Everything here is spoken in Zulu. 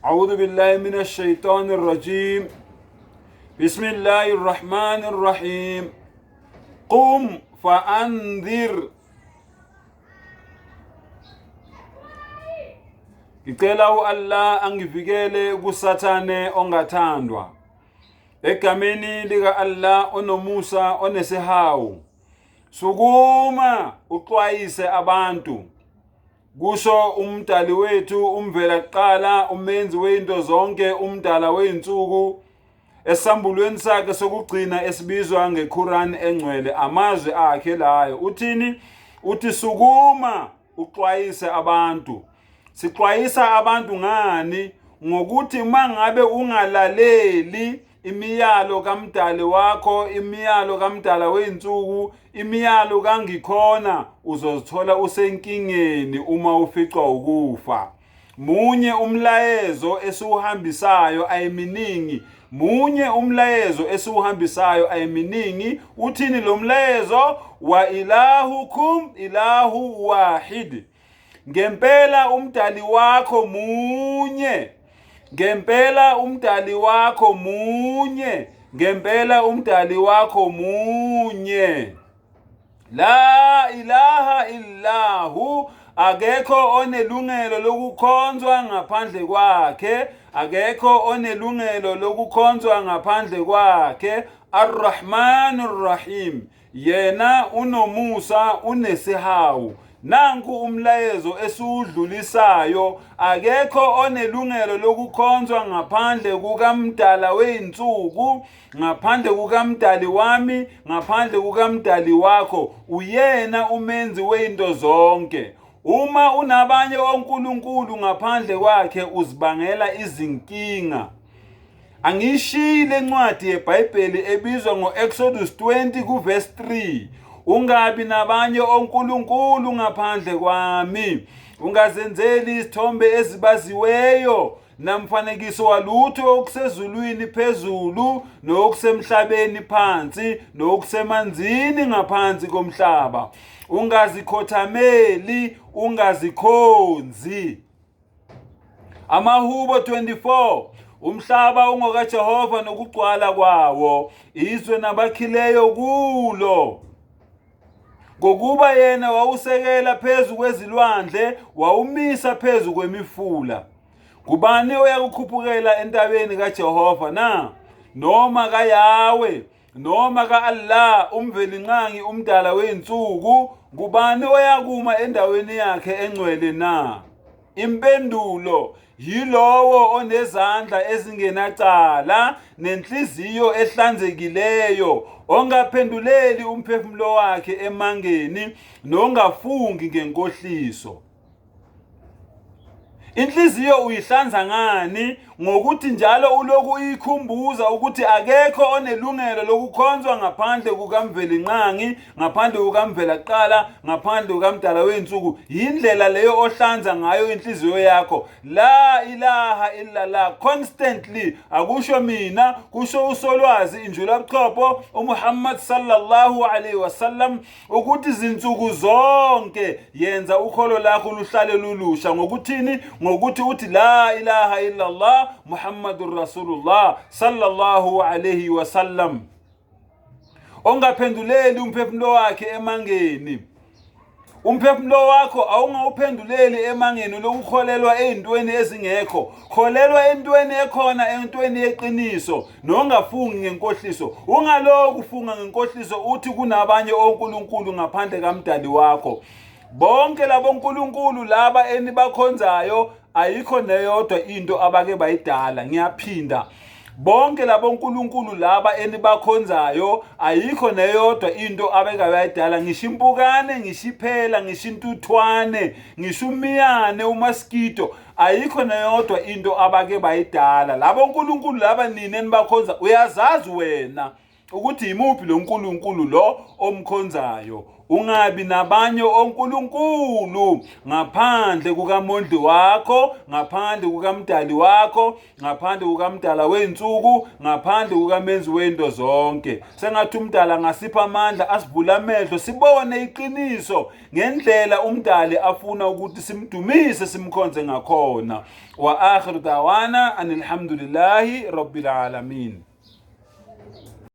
أعوذ بالله من الشيطان الرجيم بسم الله الرحمن الرحيم قم فأنذر Ngicela uAllah angivikele kuSathane ongathandwa. Egameni lika Allah onomusa onesihawu. Sukuma uxwayise abantu. Kusho umdali wethu umvela kuqala umenzi wezinto zonke umdala wezinsuku esambulweni sakhe sokugcina esibizwa ngeQuran engcwele amazwi akhe layo uthini uthi sukuma uxwayise abantu sixwayisa abantu ngani ngokuthi uma ngabe ungalaleli imiyalo kamdali wakho imiyalo kamdala wey'nsuku imiyalo kangikhona uzozithola usenkingeni uma uficwa ukufa munye umlayezo esiwuhambisayo ayiminingi munye umlayezo esiwuhambisayo ayiminingi uthini lo mlayezo wa ilahukum ilahu wahid Ngempela umdali wakho munye. Ngempela umdali wakho munye. Ngempela umdali wakho munye. La ilaha illahu akekho onelungelo lokukhonzwa ngaphandle kwakhe akekho onelungelo lokukhonzwa ngaphandle kwakhe Ar-Rahman Ar-Rahim Yena unomusa unesihawu. Nanku umlayezo esiwudlulisayo akekho onelungelo lokukhonzwa ngaphandle kukamdala wey'nsuku ngaphandle kukamdali wami ngaphandle kukamdali wakho uyena umenzi wey'nto zonke uma unabanye onkulunkulu ngaphandle kwakhe uzibangela izinkinga Angiyishiyi le ncwadi yeBhayibheli ebizwa ngo-Exodus 20 kuverse 3. Ungabi nabanye onkulunkulu ngaphandle kwami. Ungazenzeli izithombe ezibaziweyo namfanekiso walutho okusezulwini phezulu nokusemhlabeni phansi nokusemanzini ngaphansi komhlaba. Ungazikhothameli, ungazikhonzi. Amahubo 24 Umhlaba ungokaJehova nokugcwala kwawo, izwe nabakhileyo kulo. Ngokuba yena wawusekela phezu kwezilwandle, wawumisa phezu kwemifula. Ngubani oyakukhuphukela entabeni kaJehova na? Noma kaYawe noma ka-Allah umvelinqangi umdala wey'nsuku ngubani oyakuma endaweni yakhe engcwele na impendulo yilowo onezandla ezingenacala nenhliziyo ehlanzekileyo ongaphenduleli umphefumulo wakhe emangeni nongafungi ngenkohliso Inhliziyo uyihlanza ngani? Ngokuthi njalo uloku uyikhumbuza ukuthi akekho onelungelo lokukhonzwa ngaphandle kukaMvelinqangi, ngaphandle kukaMvelaqala, ngaphandle kukaMdala wezinsuku. Yindlela leyo ohlanza ngayo inhliziyo yakho. La ilaha illallah constantly akusho mina, kusho uSolwazi Injulabuchopho uMuhammad sallallahu alaihi wasallam ukuthi zinsuku zonke yenza ukholo lakho luhlale lulusha ngokuthini ngokuthi uthi la ilaha illallah muhammadur rasulullah sallallahu alayhi wasallam ongaphenduleli umphefumulo wakhe emangeni umphefumulo wakho awungawuphenduleli emangeni lokukholelwa ey'ntweni ezingekho kholelwa entweni ekhona entweni yeqiniso nongafungi ngenkohliso ungaloku ufunga ngenkohliso uthi kunabanye onkulunkulu ngaphandle kamdali wakho bonke labo nkulunkulu laba enibakhonzayo ayikho neyodwa into abake bayidala ngiyaphinda bonke labo nkulunkulu laba enibakhonzayo ayikho neyodwa into abekabayidala ngisho impukane ngisho iphela ngisho intuthwane ngisho umiyane umaskito ayikho neyodwa into abake bayidala labo nkulunkulu laba nina enibakhonza uyazazi wena ukuthi yimuphi lo nkulunkulu lo omkhonzayo. Ungabi nabanye onkulunkulu ngaphandle kukamondli wakho, ngaphandle kukamdali wakho, ngaphandle kukamdala wezinsuku, ngaphandle kukamenzi wento zonke. Sengathi umdala angasipha amandla, asivule amehlo sibone iqiniso ngendlela umdali afuna ukuthi simdumise simkhonze ngakhona. Wa akhiru dawana anilhamdulillahi rabbil alamin.